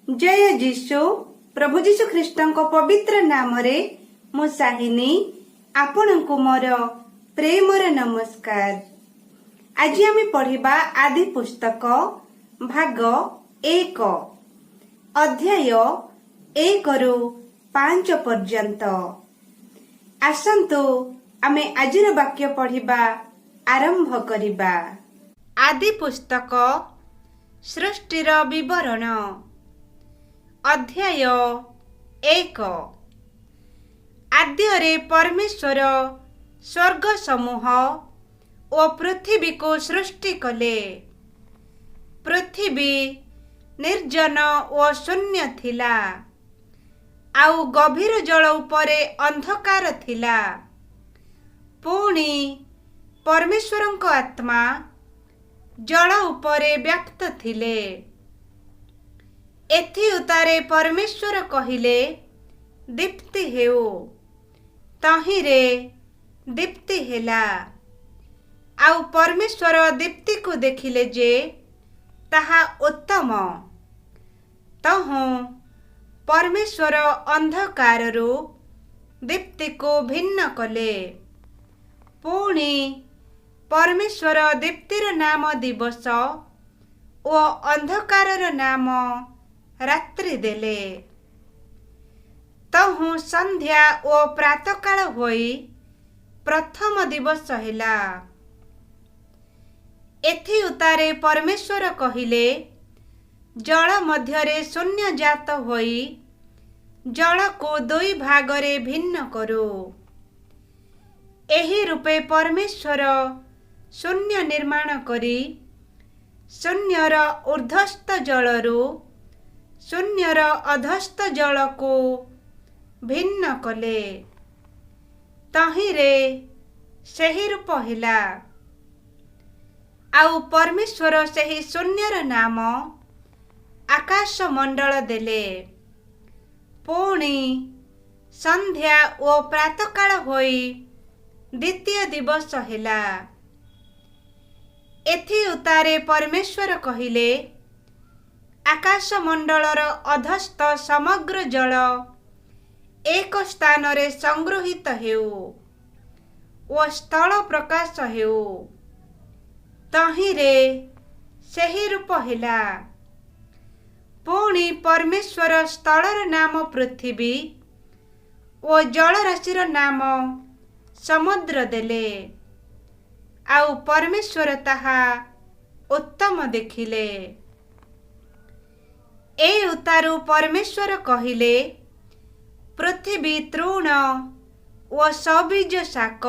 ଜୟ ଯୀଶୁ। ପ୍ରଭୁ ଯୀଶୁ ଖ୍ରୀଷ୍ଟଙ୍କ ପବିତ୍ର ନାମରେ ମୁଁ ସାହିନୀ ଆପଣଙ୍କୁ ମୋର ପ୍ରେମର ନମସ୍କାର। ଆଜି ଆମେ ପଢିବା ଆଦି ପୁସ୍ତକ ଭାଗ 1, ଅଧ୍ୟାୟ 1ରୁ 5 ପର୍ଯ୍ୟନ୍ତ। ଆସନ୍ତୁ, ଆମେ ଆଜିର ବାକ୍ୟ ପଢିବା ଆରମ୍ଭ କରିବା। ଆଦି ପୁସ୍ତକ, ସୃଷ୍ଟିର ବିବରଣ, ଅଧ୍ୟାୟ 1। ଆଦ୍ୟରେ ପରମେଶ୍ୱର ସ୍ୱର୍ଗ ସମୂହ ଓ ପୃଥିବୀକୁ ସୃଷ୍ଟି କଲେ। ପୃଥିବୀ ନିର୍ଜନ ଓ ଶୂନ୍ୟ ଥିଲା, ଆଉ ଗଭୀର ଜଳ ଉପରେ ଅନ୍ଧକାର ଥିଲା। ପୁଣି ପରମେଶ୍ୱରଙ୍କ ଆତ୍ମା ଜଳ ଉପରେ ବ୍ୟାପ୍ତ ଥିଲେ। ଏଥିଉତ୍ତାରେ ପରମେଶ୍ୱର କହିଲେ, "ଦୀପ୍ତି ହେଉ।" ତହିଁରେ ଦୀପ୍ତି ହେଲା। ଆଉ ପରମେଶ୍ୱର ଦୀପ୍ତିକୁ ଦେଖିଲେ ଯେ ତାହା ଉତ୍ତମ। ତହୁଁ ପରମେଶ୍ୱର ଅନ୍ଧକାରରୁ ଦୀପ୍ତିକୁ ଭିନ୍ନ କଲେ। ପୁଣି ପରମେଶ୍ୱର ଦୀପ୍ତିର ନାମ ଦିବସ ଓ ଅନ୍ଧକାରର ନାମ ରାତ୍ରି ଦେଲେ। ତହୁଁ ସନ୍ଧ୍ୟା ଓ ପ୍ରାତଃକାଳ ହୋଇ ପ୍ରଥମ ଦିବସ ହେଲା। ଏଥିଉତ୍ତାରେ ପରମେଶ୍ୱର କହିଲେ, "ଜଳ ମଧ୍ୟରେ ଶୂନ୍ୟ ଜାତ ହୋଇ ଜଳକୁ ଦୁଇ ଭାଗରେ ଭିନ୍ନ କରୁ।" ଏହି ରୂପେ ପରମେଶ୍ୱର ଶୂନ୍ୟ ନିର୍ମାଣ କରି ଶୂନ୍ୟର ଉର୍ଦ୍ଧ୍ୱସ୍ଥ ଜଳରୁ ଶୂନ୍ୟର ଅଧସ୍ଥ ଜଳକୁ ଭିନ୍ନ କଲେ। ତହିଁରେ ସେହି ରୂପ ହେଲା। ଆଉ ପରମେଶ୍ୱର ସେହି ଶୂନ୍ୟର ନାମ ଆକାଶ ମଣ୍ଡଳ ଦେଲେ। ପୁଣି ସନ୍ଧ୍ୟା ଓ ପ୍ରାତଃକାଳ ହୋଇ ଦ୍ୱିତୀୟ ଦିବସ ହେଲା। ଏଥିଉତ୍ତାରେ ପରମେଶ୍ୱର କହିଲେ, "ଆକାଶମଣ୍ଡଳର ଅଧସ୍ଥ ସମଗ୍ର ଜଳ ଏକ ସ୍ଥାନରେ ସଂଗୃହୀତ ହେଉ ଓ ସ୍ଥଳ ପ୍ରକାଶ ହେଉ।" ତହିଁରେ ସେହି ରୂପ ହେଲା। ପୁଣି ପରମେଶ୍ୱର ସ୍ଥଳର ନାମ ପୃଥିବୀ ଓ ଜଳରାଶିର ନାମ ସମୁଦ୍ର ଦେଲେ। ଆଉ ପରମେଶ୍ୱର ତାହା ଉତ୍ତମ ଦେଖିଲେ। ଏ ଉତ୍ତାରୁ ପରମେଶ୍ୱର କହିଲେ, "ପୃଥିବୀ ତୃଣ ଓ ସବୀଜ ଶାକ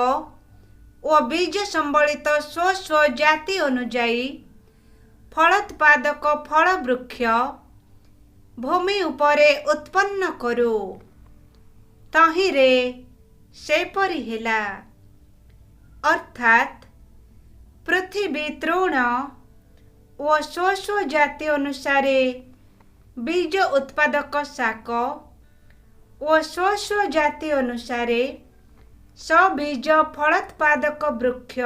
ଓ ବୀଜ ସମ୍ବଳିତ ସ୍ୱ ସ୍ୱ ଜାତି ଅନୁଯାୟୀ ଫଳୋତ୍ପାଦକ ଫଳ ବୃକ୍ଷ ଭୂମି ଉପରେ ଉତ୍ପନ୍ନ କରୁ।" ତହିଁରେ ସେପରି ହେଲା। ଅର୍ଥାତ୍ ପୃଥିବୀ ତୃଣ ଓ ସ୍ୱ ସ୍ୱ ଜାତି ଅନୁସାରେ ବୀଜ ଉତ୍ପାଦକ ଶାକ ଓ ସ୍ୱ ସ୍ୱ ଜାତି ଅନୁସାରେ ସବୀଜ ଫଳୋତ୍ପାଦକ ବୃକ୍ଷ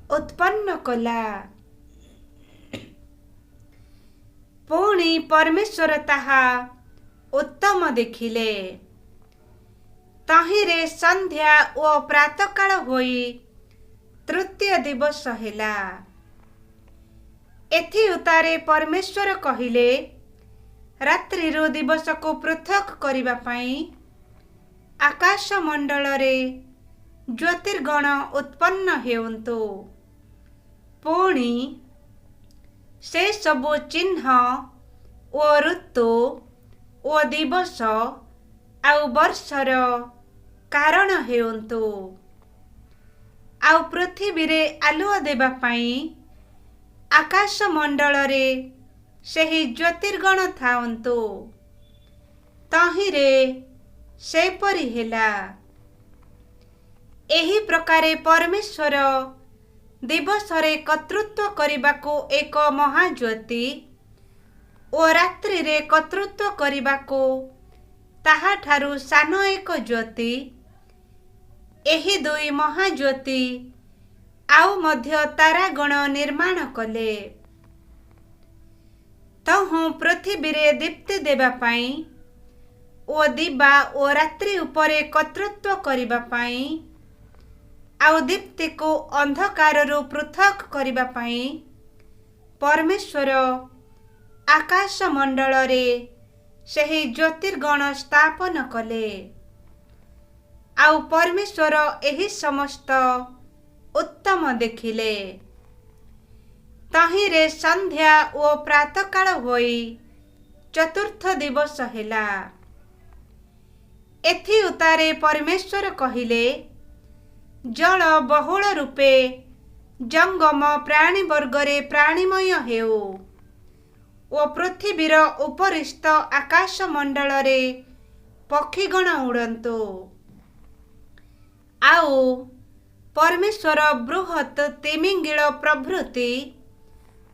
ଉତ୍ପନ୍ନ କଲା। ପୁଣି ପରମେଶ୍ୱର ତାହା ଉତ୍ତମ ଦେଖିଲେ। ତହିଁରେ ସନ୍ଧ୍ୟା ଓ ପ୍ରାତଃକାଳ ହୋଇ ତୃତୀୟ ଦିବସ ହେଲା। ଏଥିଉତ୍ତାରେ ପରମେଶ୍ୱର କହିଲେ, "ରାତ୍ରିରୁ ଦିବସକୁ ପୃଥକ୍ କରିବା ପାଇଁ ଆକାଶମଣ୍ଡଳରେ ଜ୍ୟୋତିର୍ଗଣ ଉତ୍ପନ୍ନ ହେଉନ୍ତୁ। ପୁଣି ସେସବୁ ଚିହ୍ନ ଓ ଋତୁ ଓ ଦିବସ ଆଉ ବର୍ଷର କାରଣ ହେଉନ୍ତୁ। ଆଉ ପୃଥିବୀରେ ଆଲୁଅ ଦେବା ପାଇଁ ଆକାଶମଣ୍ଡଳରେ ସେହି ଜ୍ୟୋତିର୍ଗଣ ଥାଉନ୍ତୁ।" ତହିଁରେ ସେପରି ହେଲା। ଏହି ପ୍ରକାରେ ପରମେଶ୍ୱର ଦିବସରେ କର୍ତ୍ତୃତ୍ୱ କରିବାକୁ ଏକ ମହାଜ୍ୟୋତି ଓ ରାତ୍ରିରେ କର୍ତ୍ତୃତ୍ୱ କରିବାକୁ ତାହାଠାରୁ ସାନ ଏକ ଜ୍ୟୋତି, ଏହି ଦୁଇ ମହାଜ୍ୟୋତି, ଆଉ ମଧ୍ୟ ତାରାଗଣ ନିର୍ମାଣ କଲେ। ତହୁଁ ପୃଥିବୀରେ ଦୀପ୍ତି ଦେବା ପାଇଁ ଓ ଦିବା ଓ ରାତ୍ରି ଉପରେ କର୍ତ୍ତୃତ୍ୱ କରିବା ପାଇଁ, ଆଉ ଦୀପ୍ତିକୁ ଅନ୍ଧକାରରୁ ପୃଥକ୍ କରିବା ପାଇଁ ପରମେଶ୍ୱର ଆକାଶମଣ୍ଡଳରେ ସେହି ଜ୍ୟୋତିର୍ଗଣ ସ୍ଥାପନ କଲେ। ଆଉ ପରମେଶ୍ୱର ଏହି ସମସ୍ତ ଉତ୍ତମ ଦେଖିଲେ। ତହିଁରେ ସନ୍ଧ୍ୟା ଓ ପ୍ରାତଃକାଳ ହୋଇ ଚତୁର୍ଥ ଦିବସ ହେଲା। ଏଥି ଉତ୍ତାରେ ପରମେଶ୍ୱର କହିଲେ, ଜଳ ବହୁଳ ରୂପେ ଜଙ୍ଗମ ପ୍ରାଣୀବର୍ଗରେ ପ୍ରାଣୀମୟ ହେଉ ଓ ପୃଥିବୀର ଉପରିସ୍ଥ ଆକାଶମଣ୍ଡଳରେ ପକ୍ଷୀଗଣ ଉଡ଼ନ୍ତୁ। ଆଉ ପରମେଶ୍ୱର ବୃହତ୍ ତିମିଙ୍ଗିଳ ପ୍ରଭୃତି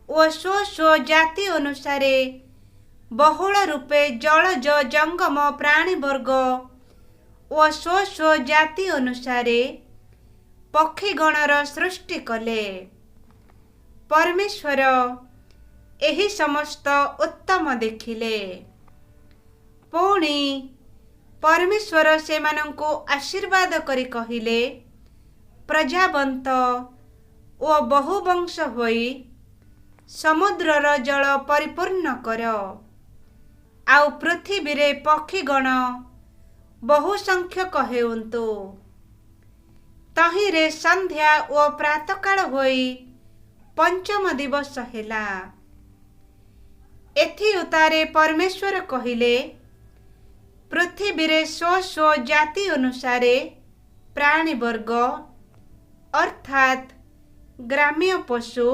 ଓ ସ୍ୱ ସ୍ୱ ଜାତି ଅନୁସାରେ ବହୁଳ ରୂପେ ଜଳଜ ଜଙ୍ଗମ ପ୍ରାଣୀବର୍ଗ ଓ ସ୍ୱ ସ୍ୱ ଜାତି ଅନୁସାରେ ପକ୍ଷୀଗଣର ସୃଷ୍ଟି କଲେ। ପରମେଶ୍ୱର ଏହି ସମସ୍ତ ଉତ୍ତମ ଦେଖିଲେ। ପୁଣି ପରମେଶ୍ୱର ସେମାନଙ୍କୁ ଆଶୀର୍ବାଦ କରି କହିଲେ, ପ୍ରଜାବନ୍ତ ଓ ବହୁବଂଶ ହୋଇ ସମୁଦ୍ରର ଜଳ ପରିପୂର୍ଣ୍ଣ କର, ଆଉ ପୃଥିବୀରେ ପକ୍ଷୀଗଣ ବହୁ ସଂଖ୍ୟକ ହେଉନ୍ତୁ। ତହିଁରେ ସନ୍ଧ୍ୟା ଓ ପ୍ରାତଃକାଳ ହୋଇ ପଞ୍ଚମ ଦିବସ ହେଲା। ଏଥି ଉତ୍ତାରେ ପରମେଶ୍ୱର କହିଲେ, ପୃଥିବୀରେ ସ୍ୱ ସ୍ୱ ଜାତି ଅନୁସାରେ ପ୍ରାଣୀବର୍ଗ, ଅର୍ଥାତ୍ ଗ୍ରାମ୍ୟ ପଶୁ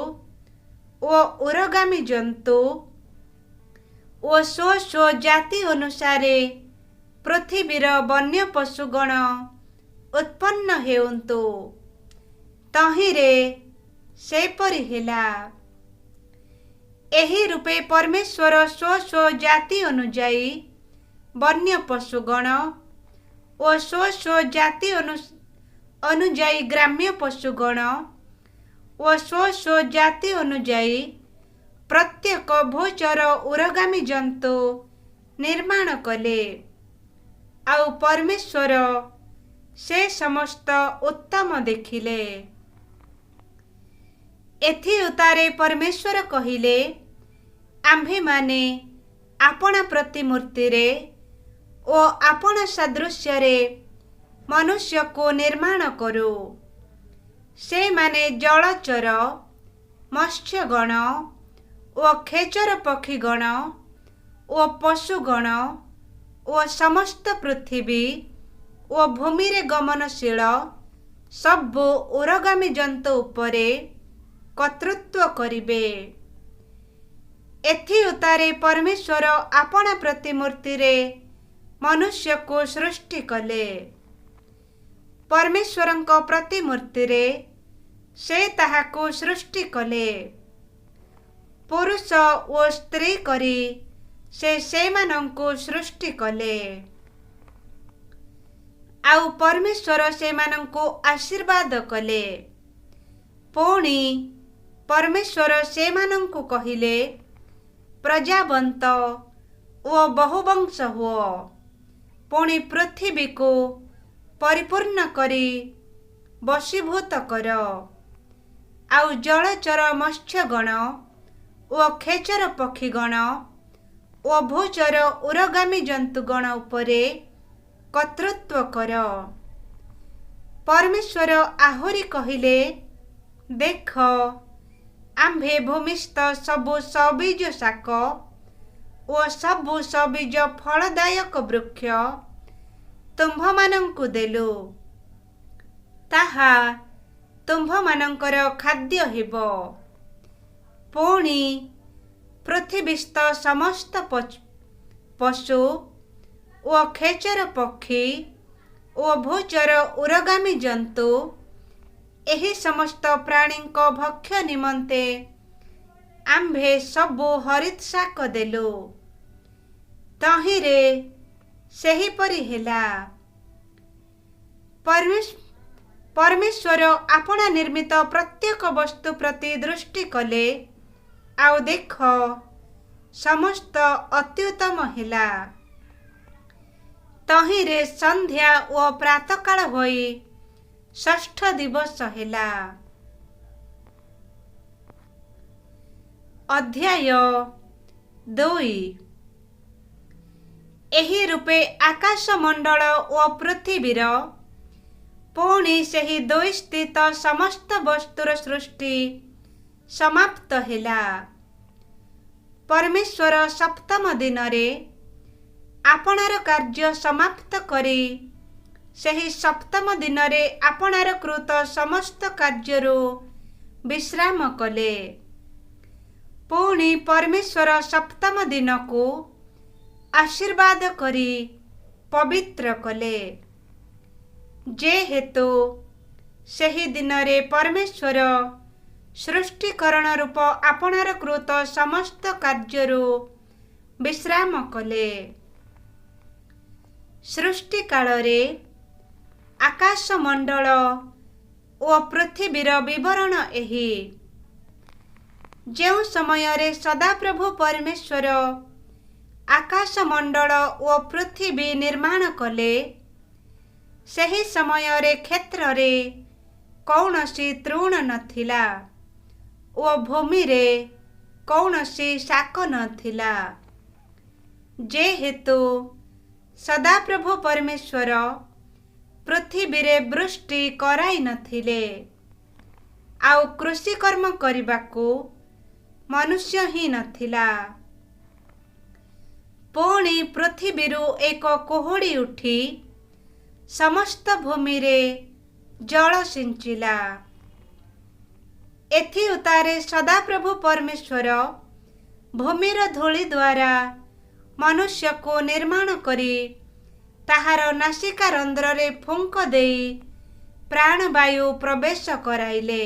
ଓ ଉରଗାମୀ ଜନ୍ତୁ ଓ ସ୍ୱ ସ୍ୱ ଜାତି ଅନୁସାରେ ପୃଥିବୀର ବନ୍ୟ ପଶୁଗଣ ଉତ୍ପନ୍ନ ହେଉନ୍ତୁ। ତହିଁରେ ସେପରି ହେଲା। ଏହି ରୂପେ ପରମେଶ୍ୱର ସ୍ୱ ସ୍ୱ ଜାତି ଅନୁଯାୟୀ ବନ୍ୟ ପଶୁଗଣ ଓ ସ୍ୱ ସ୍ୱ ଜାତି ଅନୁଯାୟୀ ଗ୍ରାମ୍ୟ ପଶୁଗଣ ଓ ସ୍ୱ ସ୍ୱ ଜାତି ଅନୁଯାୟୀ ପ୍ରତ୍ୟେକ ଭୂଚର ଉରଗାମୀ ଜନ୍ତୁ ନିର୍ମାଣ କଲେ। ଆଉ ପରମେଶ୍ୱର ସେ ସମସ୍ତ ଉତ୍ତମ ଦେଖିଲେ। ଏଥି ଉତ୍ତାରେ ପରମେଶ୍ୱର କହିଲେ, ଆମ୍ଭେମାନେ ଆପଣା ପ୍ରତିମୂର୍ତ୍ତିରେ ଓ ଆପଣା ସାଦୃଶ୍ୟରେ ମନୁଷ୍ୟକୁ ନିର୍ମାଣ କରୁ। ସେମାନେ ଜଳଚର ମତ୍ସ୍ୟଗଣ ଓ ଖେଚର ପକ୍ଷୀଗଣ ଓ ପଶୁଗଣ ଓ ସମସ୍ତ ପୃଥିବୀ ଓ ଭୂମିରେ ଗମନଶୀଳ ସବୁ ଉରଗାମୀ ଜନ୍ତୁ ଉପରେ କର୍ତ୍ତୃତ୍ୱ କରିବେ। ଏଥି ଉତ୍ତାରେ ପରମେଶ୍ୱର ଆପଣା ପ୍ରତିମୂର୍ତ୍ତିରେ ମନୁଷ୍ୟକୁ ସୃଷ୍ଟି କଲେ। ପରମେଶ୍ୱରଙ୍କ ପ୍ରତିମୂର୍ତ୍ତିରେ ସେ ତାହାକୁ ସୃଷ୍ଟି କଲେ। ପୁରୁଷ ଓ ସ୍ତ୍ରୀ କରି ସେ ସେମାନଙ୍କୁ ସୃଷ୍ଟି କଲେ। ଆଉ ପରମେଶ୍ୱର ସେମାନଙ୍କୁ ଆଶୀର୍ବାଦ କଲେ। ପୁଣି ପରମେଶ୍ୱର ସେମାନଙ୍କୁ କହିଲେ, ପ୍ରଜାବନ୍ତ ଓ ବହୁବଂଶ ହୁଅ, ପୁଣି ପୃଥିବୀକୁ ପରିପୂର୍ଣ୍ଣ କରି ବଶୀଭୂତ କର। ଆଉ ଜଳଚର ମତ୍ସ୍ୟଗଣ ଓ ଖେଚର ପକ୍ଷୀଗଣ ଓ ଭୂଚର ଉରଗାମୀ ଜନ୍ତୁଗଣ ଉପରେ କର୍ତ୍ତୃତ୍ୱ କର। ପରମେଶ୍ୱର ଆହୁରି କହିଲେ, ଦେଖ, ଆମ୍ଭେ ଭୂମିସ୍ଥ ସବୁ ସବୀଜ ଶାକ ଓ ସବୁ ସବୀଜ ଫଳଦାୟକ ବୃକ୍ଷ ତୁମ୍ଭମାନଙ୍କୁ ଦେଲୁ, ତାହା ତୁମ୍ଭମାନଙ୍କର ଖାଦ୍ୟ ହେବ। ପୁଣି ପୃଥିବୀସ୍ଥ ସମସ୍ତ ପଶୁ ଓ ଖେଚର ପକ୍ଷୀ ଓ ଭୂଚର ଉରଗାମୀ ଜନ୍ତୁ, ଏହି ସମସ୍ତ ପ୍ରାଣୀଙ୍କ ଭକ୍ଷ୍ୟ ନିମନ୍ତେ ଆମ୍ଭେ ସବୁ ହରିତ୍ ଶାକ ଦେଲୁ। ତହିଁରେ ସେହିପରି ହେଲା। ପରମେଶ୍ୱର ଆପଣା ନିର୍ମିତ ପ୍ରତ୍ୟେକ ବସ୍ତୁ ପ୍ରତି ଦୃଷ୍ଟି କଲେ, ଆଉ ଦେଖ, ସମସ୍ତ ଅତ୍ୟୁତ୍ତମ ହେଲା। ତହିଁରେ ସନ୍ଧ୍ୟା ଓ ପ୍ରାତଃକାଳ ହୋଇ ଷଷ୍ଠ ଦିବସ ହେଲା। ଅଧ୍ୟାୟ 2। ଏହି ରୂପେ ଆକାଶମଣ୍ଡଳ ଓ ପୃଥିବୀର, ପୁଣି ସେହି ଦୁଇ ସ୍ଥିତ ସମସ୍ତ ବସ୍ତୁର ସୃଷ୍ଟି ସମାପ୍ତ ହେଲା। ପରମେଶ୍ୱର ସପ୍ତମ ଦିନରେ ଆପଣାର କାର୍ଯ୍ୟ ସମାପ୍ତ କରି ସେହି ସପ୍ତମ ଦିନରେ ଆପଣାର କୃତ ସମସ୍ତ କାର୍ଯ୍ୟରୁ ବିଶ୍ରାମ କଲେ। ପୁଣି ପରମେଶ୍ୱର ସପ୍ତମ ଦିନକୁ ଆଶୀର୍ବାଦ କରି ପବିତ୍ର କଲେ, ଯେହେତୁ ସେହି ଦିନରେ ପରମେଶ୍ୱର ସୃଷ୍ଟିକରଣ ରୂପ ଆପଣାର କୃତ ସମସ୍ତ କାର୍ଯ୍ୟରୁ ବିଶ୍ରାମ କଲେ। ସୃଷ୍ଟିକାଳରେ ଆକାଶମଣ୍ଡଳ ଓ ପୃଥିବୀର ବିବରଣ ଏହି। ଯେଉଁ ସମୟରେ ସଦାପ୍ରଭୁ ପରମେଶ୍ୱର ଆକାଶମଣ୍ଡଳ ଓ ପୃଥିବୀ ନିର୍ମାଣ କଲେ, ସେହି ସମୟରେ କ୍ଷେତ୍ରରେ କୌଣସି ତୃଣ ନଥିଲା ଓ ଭୂମିରେ କୌଣସି ଶାକ ନଥିଲା। ଯେହେତୁ ସଦାପ୍ରଭୁ ପରମେଶ୍ୱର ପୃଥିବୀରେ ବୃଷ୍ଟି କରାଇ ନଥିଲେ, ଆଉ କୃଷିକର୍ମ କରିବାକୁ ମନୁଷ୍ୟ ହିଁ ନଥିଲା। ପୁଣି ପୃଥିବୀରୁ ଏକ କୁହୁଡ଼ି ଉଠି ସମସ୍ତ ଭୂମିରେ ଜଳ ସିଞ୍ଚିଲା। ଏଥିଉତ୍ତାରେ ସଦାପ୍ରଭୁ ପରମେଶ୍ୱର ଭୂମିର ଧୂଳି ଦ୍ୱାରା ମନୁଷ୍ୟକୁ ନିର୍ମାଣ କରି ତାହାର ନାସିକା ରନ୍ଧ୍ରରେ ଫୁଙ୍କ ଦେଇ ପ୍ରାଣବାୟୁ ପ୍ରବେଶ କରାଇଲେ।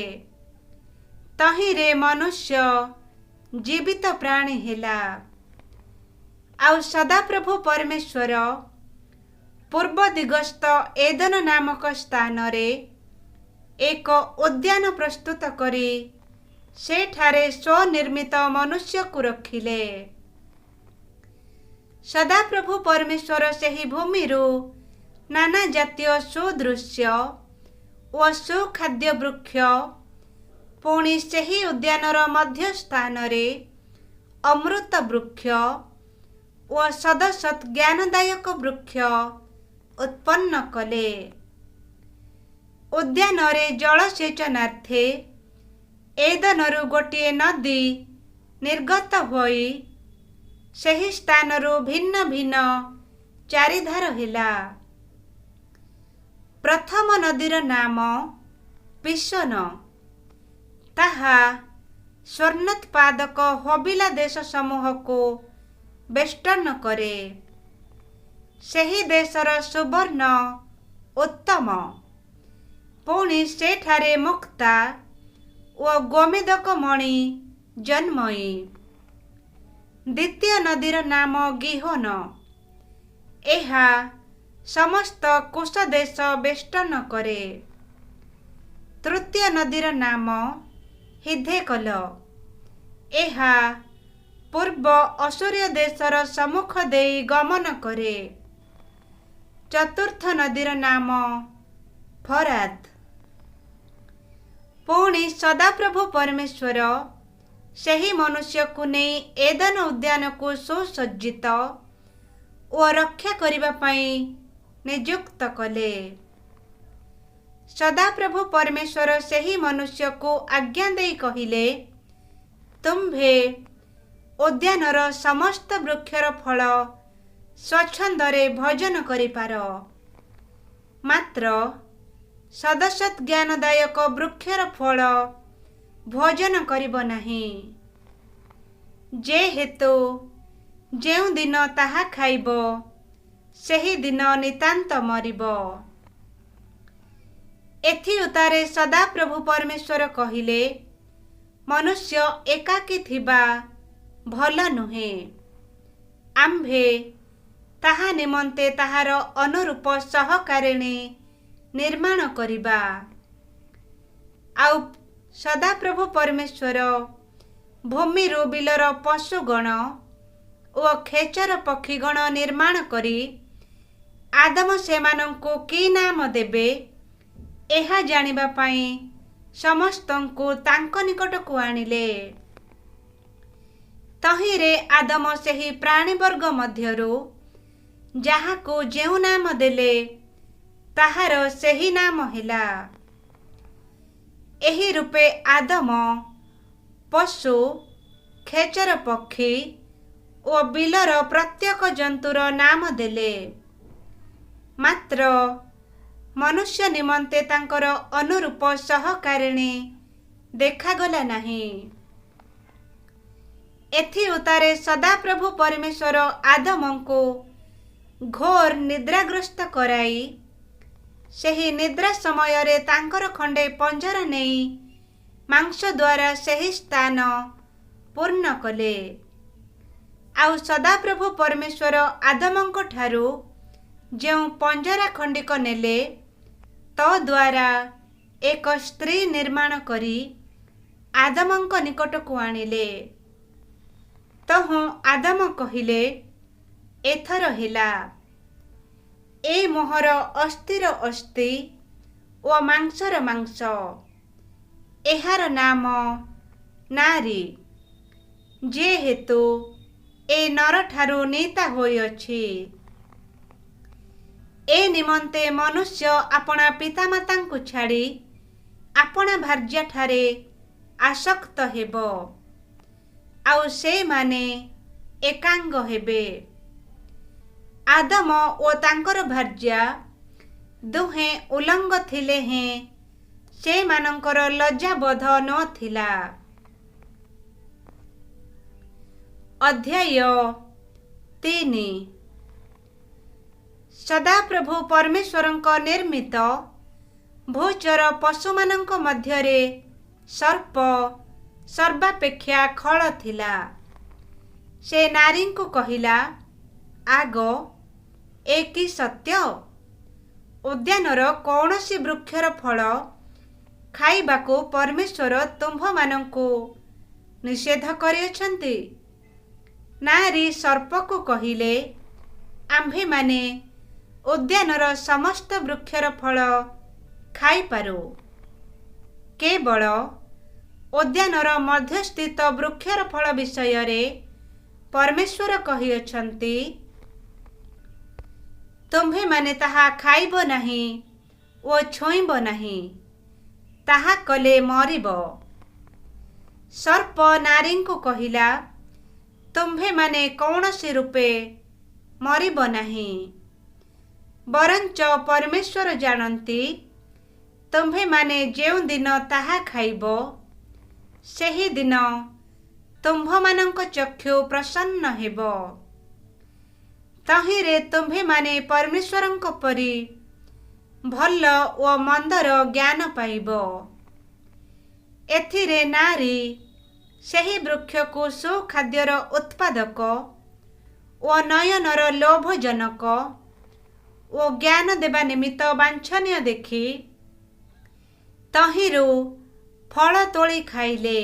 ତହିଁରେ ମନୁଷ୍ୟ ଜୀବିତ ପ୍ରାଣୀ ହେଲା। ଆଉ ସଦାପ୍ରଭୁ ପରମେଶ୍ୱର ପୂର୍ବ ଦିଗସ୍ଥ ଏଦନ ନାମକ ସ୍ଥାନରେ ଏକ ଉଦ୍ୟାନ ପ୍ରସ୍ତୁତ କରି ସେଠାରେ ସ୍ୱନିର୍ମିତ ମନୁଷ୍ୟକୁ ରଖିଲେ। ସଦାପ୍ରଭୁ ପରମେଶ୍ୱର ସେହି ଭୂମିରୁ ନାନା ଜାତୀୟ ସୁଦୃଶ୍ୟ ଓ ସୁଖାଦ୍ୟ ବୃକ୍ଷ, ପୁଣି ସେହି ଉଦ୍ୟାନର ମଧ୍ୟସ୍ଥାନରେ ଅମୃତ ବୃକ୍ଷ ଓ ସଦସତ୍ ଜ୍ଞାନଦାୟକ ବୃକ୍ଷ ଉତ୍ପନ୍ନ କଲେ। ଉଦ୍ୟାନରେ ଜଳସେଚନାର୍ଥେ ଏଦନରୁ ଗୋଟିଏ ନଦୀ ନିର୍ଗତ ହୋଇ ସେହି ସ୍ଥାନରୁ ଭିନ୍ନ ଭିନ୍ନ ଚାରିଧାର ହେଲା। ପ୍ରଥମ ନଦୀର ନାମ ପିଶୋନ, ତାହା ସ୍ୱର୍ଣ୍ଣୋତ୍ପାଦକ ହବିଲା ଦେଶ ସମୂହକୁ ବେଷ୍ଟନ କରେ। ସେହି ଦେଶର ସୁବର୍ଣ୍ଣ ଉତ୍ତମ। ପୁଣି ସେଠାରେ ମୁକ୍ତା ଓ ଗୋମେଦକ ମଣି ଜନ୍ମଇ। ଦ୍ୱିତୀୟ ନଦୀର ନାମ ଗିହୋନ, ଏହା ସମସ୍ତ କୁଶ ଦେଶ ବେଷ୍ଟନ କରେ। ତୃତୀୟ ନଦୀର ନାମ ହିଦ୍ଦେକଲ, ଏହା ପୂର୍ବ ଅଶୂରୀୟ ଦେଶର ସମ୍ମୁଖ ଦେଇ ଗମନ କରେ। ଚତୁର୍ଥ ନଦୀର ନାମ ଫରାତ। ପୁଣି ସଦାପ୍ରଭୁ ପରମେଶ୍ୱର ସେହି ମନୁଷ୍ୟକୁ ନେଇ ଏଦନ ଉଦ୍ୟାନକୁ ସୁସଜ୍ଜିତ ଓ ରକ୍ଷା କରିବା ପାଇଁ ନିଯୁକ୍ତ କଲେ। ସଦାପ୍ରଭୁ ପରମେଶ୍ୱର ସେହି ମନୁଷ୍ୟକୁ ଆଜ୍ଞା ଦେଇ କହିଲେ, ତୁମ୍ଭେ ଉଦ୍ୟାନର ସମସ୍ତ ବୃକ୍ଷର ଫଳ ସ୍ୱଚ୍ଛନ୍ଦରେ ଭୋଜନ କରିପାର, ମାତ୍ର ସଦସତ୍ ଜ୍ଞାନଦାୟକ ବୃକ୍ଷର ଫଳ ଭୋଜନ କରିବ ନାହିଁ। ଯେହେତୁ ଯେଉଁଦିନ ତାହା ଖାଇବ, ସେହିଦିନ ନିତାନ୍ତ ମରିବ। ଏଥିଉତ୍ତାରେ ସଦାପ୍ରଭୁ ପରମେଶ୍ୱର କହିଲେ, ମନୁଷ୍ୟ ଏକାକୀ ଥିବା ଭଲ ନୁହେଁ। ଆମ୍ଭେ ତାହା ନିମନ୍ତେ ତାହାର ଅନୁରୂପ ସହକାରିଣୀ ନିର୍ମାଣ କରିବା। ଆଉ ସଦାପ୍ରଭୁ ପରମେଶ୍ୱର ଭୂମିରୁ ବିଲର ପଶୁଗଣ ଓ ଖେଚର ପକ୍ଷୀଗଣ ନିର୍ମାଣ କରି ଆଦମ ସେମାନଙ୍କୁ କି ନାମ ଦେବେ, ଏହା ଜାଣିବା ପାଇଁ ସମସ୍ତଙ୍କୁ ତାଙ୍କ ନିକଟକୁ ଆଣିଲେ। ତହିଁରେ ଆଦମ ସେହି ପ୍ରାଣୀବର୍ଗ ମଧ୍ୟରୁ ଯାହାକୁ ଯେଉଁ ନାମ ଦେଲେ, ତାହାର ସେହି ନାମ ହେଲା। ଏହି ରୂପେ ଆଦମ ପଶୁ, ଖେଚର ପକ୍ଷୀ ଓ ବିଲର ପ୍ରତ୍ୟେକ ଜନ୍ତୁର ନାମ ଦେଲେ। ମାତ୍ର ମନୁଷ୍ୟ ନିମନ୍ତେ ତାଙ୍କର ଅନୁରୂପ ସହକାରିଣୀ ଦେଖାଗଲା ନାହିଁ। ଏଥିଉତ୍ତାରେ ସଦାପ୍ରଭୁ ପରମେଶ୍ୱର ଆଦମଙ୍କୁ ଘୋର ନିଦ୍ରାଗ୍ରସ୍ତ କରାଇ ସେହି ନିଦ୍ରା ସମୟରେ ତାଙ୍କର ଖଣ୍ଡେ ପଞ୍ଜରା ନେଇ ମାଂସ ଦ୍ୱାରା ସେହି ସ୍ଥାନ ପୂର୍ଣ୍ଣ କଲେ। ଆଉ ସଦାପ୍ରଭୁ ପରମେଶ୍ୱର ଆଦମଙ୍କଠାରୁ ଯେଉଁ ପଞ୍ଜରା ଖଣ୍ଡିକ ନେଲେ, ତଦ୍ୱାରା ଏକ ସ୍ତ୍ରୀ ନିର୍ମାଣ କରି ଆଦମଙ୍କ ନିକଟକୁ ଆଣିଲେ। ତହୁଁ ଆଦମ କହିଲେ, ଏଥର ହେଲା, ଏ ମୋହର ଅସ୍ଥିର ଅସ୍ଥି ଓ ମାଂସର ମାଂସ, ଏହାର ନାମ ନାରୀ, ଯେହେତୁ ଏ ନରଠାରୁ ନୀତା ହୋଇଅଛି। ଏ ନିମନ୍ତେ ମନୁଷ୍ୟ ଆପଣା ପିତାମାତାଙ୍କୁ ଛାଡ଼ି ଆପଣା ଭାର୍ଯ୍ୟାଠାରେ ଆସକ୍ତ ହେବ, ଆଉ ସେମାନେ ଏକାଙ୍ଗ ହେବେ। ଆଦମ ଓ ତାଙ୍କର ଭାର୍ଯ୍ୟା ଦୁହେଁ ଉଲଙ୍ଗ ଥିଲେ ହେଁ ସେମାନଙ୍କର ଲଜ୍ଜାବୋଧ ନଥିଲା। ଅଧ୍ୟାୟ 3। ସଦାପ୍ରଭୁ ପରମେଶ୍ୱରଙ୍କ ନିର୍ମିତ ଭୂଚର ପଶୁମାନଙ୍କ ମଧ୍ୟରେ ସର୍ପ ସର୍ବାପେକ୍ଷା ଖଳ ଥିଲା। ସେ ନାରୀଙ୍କୁ କହିଲା, ଆଗ, ଏ କି ସତ୍ୟ? ଉଦ୍ୟାନର କୌଣସି ବୃକ୍ଷର ଫଳ ଖାଇବାକୁ ପରମେଶ୍ୱର ତୁମ୍ଭମାନଙ୍କୁ ନିଷେଧ କରିଅଛନ୍ତି? ନାରୀ ସର୍ପକୁ କହିଲେ, ଆମ୍ଭେମାନେ ଉଦ୍ୟାନର ସମସ୍ତ ବୃକ୍ଷର ଫଳ ଖାଇପାରୁ, କେବଳ ଉଦ୍ୟାନର ମଧ୍ୟସ୍ଥିତ ବୃକ୍ଷର ଫଳ ବିଷୟରେ ପରମେଶ୍ୱର କହିଅଛନ୍ତି, ତୁମ୍ଭେମାନେ ତାହା ଖାଇବ ନାହିଁ ଓ ଛୁଇଁବ ନାହିଁ, ତାହା କଲେ ମରିବ। ସର୍ପ ନାରୀଙ୍କୁ କହିଲା, ତୁମ୍ଭେମାନେ କୌଣସି ରୂପେ ମରିବ ନାହିଁ, ବରଞ୍ଚ ପରମେଶ୍ୱର ଜାଣନ୍ତି, ତୁମ୍ଭେମାନେ ଯେଉଁଦିନ ତାହା ଖାଇବ, ସେହିଦିନ ତୁମ୍ଭମାନଙ୍କ ଚକ୍ଷୁ ପ୍ରସନ୍ନ ହେବ। ତହିଁରେ ତୁମ୍ଭେମାନେ ପରମେଶ୍ୱରଙ୍କ ପରି ଭଲ ଓ ମନ୍ଦର ଜ୍ଞାନ ପାଇବ। ଏଥିରେ ନାରୀ ସେହି ବୃକ୍ଷକୁ ସୁଖାଦ୍ୟର ଉତ୍ପାଦକ ଓ ନୟନର ଲୋଭଜନକ ଓ ଜ୍ଞାନ ଦେବା ନିମିତ୍ତ ବାଞ୍ଛନୀୟ ଦେଖି ତହିଁରୁ ଫଳ ତୋଳି ଖାଇଲେ।